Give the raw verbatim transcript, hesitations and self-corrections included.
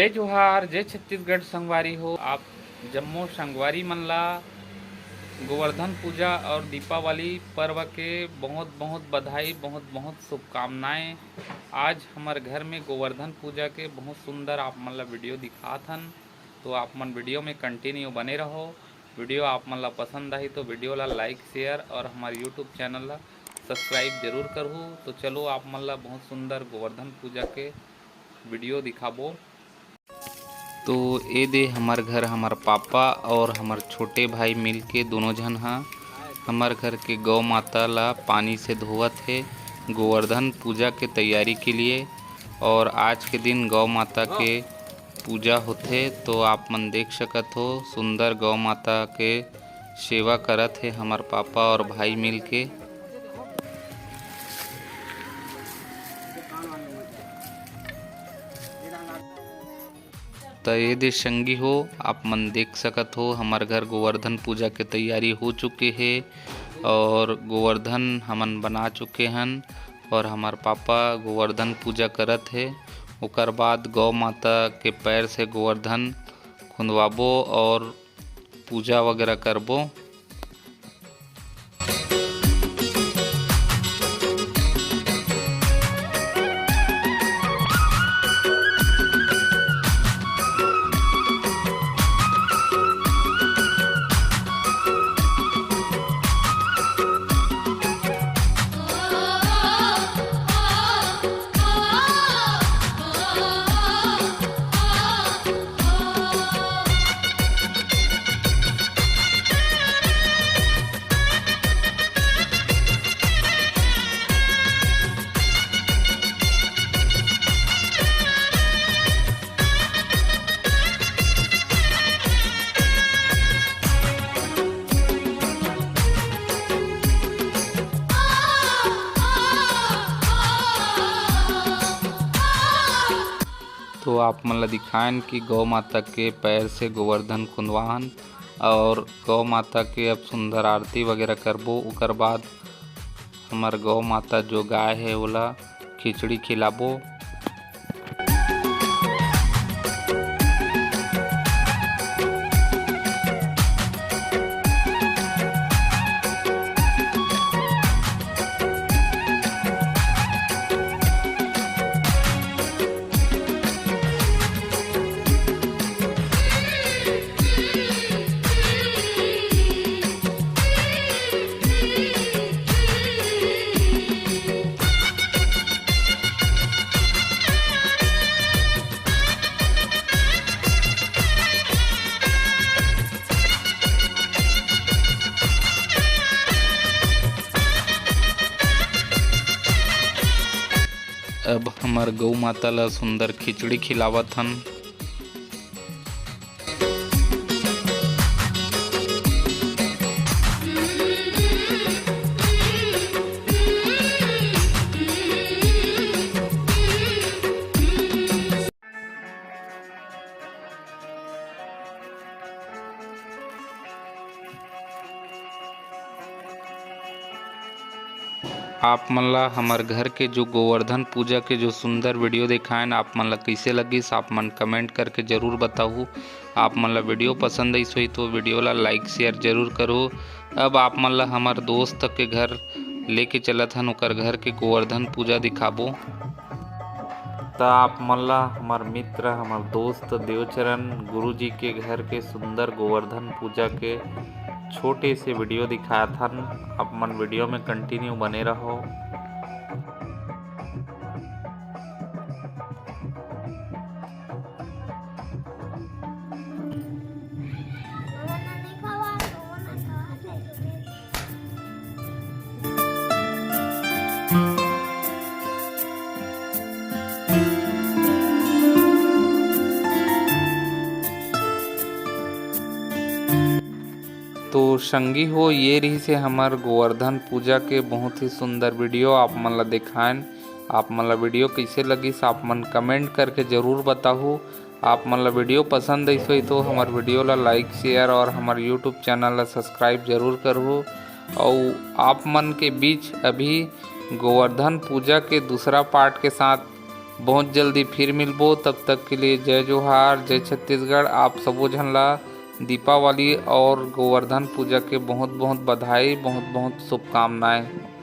जय जोहार, जय छत्तीसगढ़ संगवारी हो। आप जम्मो संगवारी मन ला गोवर्धन पूजा और दीपावली पर्व के बहुत बहुत बधाई, बहुत बहुत शुभकामनाएं। आज हमर घर में गोवर्धन पूजा के बहुत सुंदर आप मन ला वीडियो दिखात हन, तो आप मन वीडियो में कंटिन्यू बने रहो। वीडियो आप मन ला पसंद आही तो वीडियो ला लाइक, शेयर और हमर यूट्यूब चैनल ला सब्सक्राइब जरूर करहू। तो चलो, आप मन ला बहुत सुंदर गोवर्धन पूजा के वीडियो दिखाबो। तो ए दे हमर घर हमर पापा और हमर छोटे भाई मिल के दोनों झन ह हमर घर के गौ माता ला पानी से धोवत हे गोवर्धन पूजा के तैयारी के लिए। और आज के दिन गौ माता के पूजा होथे, तो आप मन देख सकत हो सुंदर गौ माता के सेवा करत हे हमर पापा और भाई मिल के। त ये दे संगी हो, आप मन देख सकत हो, हमर घर गोवर्धन पूजा के तैयारी हो चुके हे और गोवर्धन हमन बना चुके हन और हमर पापा गोवर्धन पूजा करत हे। ओकर बाद गौ माता के पैर से गोवर्धन खुंदवाबो और पूजा वगैरह करबो। तो आप मन ला दिखाएन कि गौ माता के पैर से गोवर्धन खुंदवाहन और गौ माता के अब सुंदर आरती वगैरह करबो। ओकर बाद हमर गौ माता जो गाय है ओला खिचड़ी खिलाबो। अब हमर गौ माता ला सुंदर खिचड़ी खिलावत हन। आप मन ला हमर घर के जो गोवर्धन पूजा के जो सुंदर वीडियो दिखाएन, आप मन ला कइसे लगिस, आप मन कमेंट करके जरूर बताहू। आप मन ला वीडियो पसंद आइस होही तो वीडियो ला लाइक शेयर जरूर करो। अब आप मन ला हमर दोस्त के घर लेके चलत हन, ओकर घर के गोवर्धन पूजा दिखाबो। त आप मन ला हमर मित्र, हमर दोस्त देवचरण गुरुजी के घर के सुंदर गोवर्धन पूजा के छोटे से वीडियो दिखात हन। आप मन वीडियो में कंटिन्यू बने रहो। तो संगी हो, ये रहिसे हमर गोवर्धन पूजा के बहुत ही सुंदर वीडियो, आप मन ला दिखाएन। आप मन ला वीडियो कइसे लगिस, आप मन कमेंट करके जरूर बताहू। आप मन ला वीडियो पसंद आइस होही तो हमर वीडियो ला लाइक, शेयर और हमर यूट्यूब चैनल ला सब्सक्राइब जरूर करहू। अउ आप मन के बीच अभी गोवर्धन पूजा के दूसरा पार्ट के साथ बहुत जल्दी फिर मिलबो, तब तक के लिए जय जोहार, जय छत्तीसगढ़। आप सबो झन ला दीपावली और गोवर्धन पूजा के बहुत बहुत बधाई, बहुत बहुत शुभकामनाएं।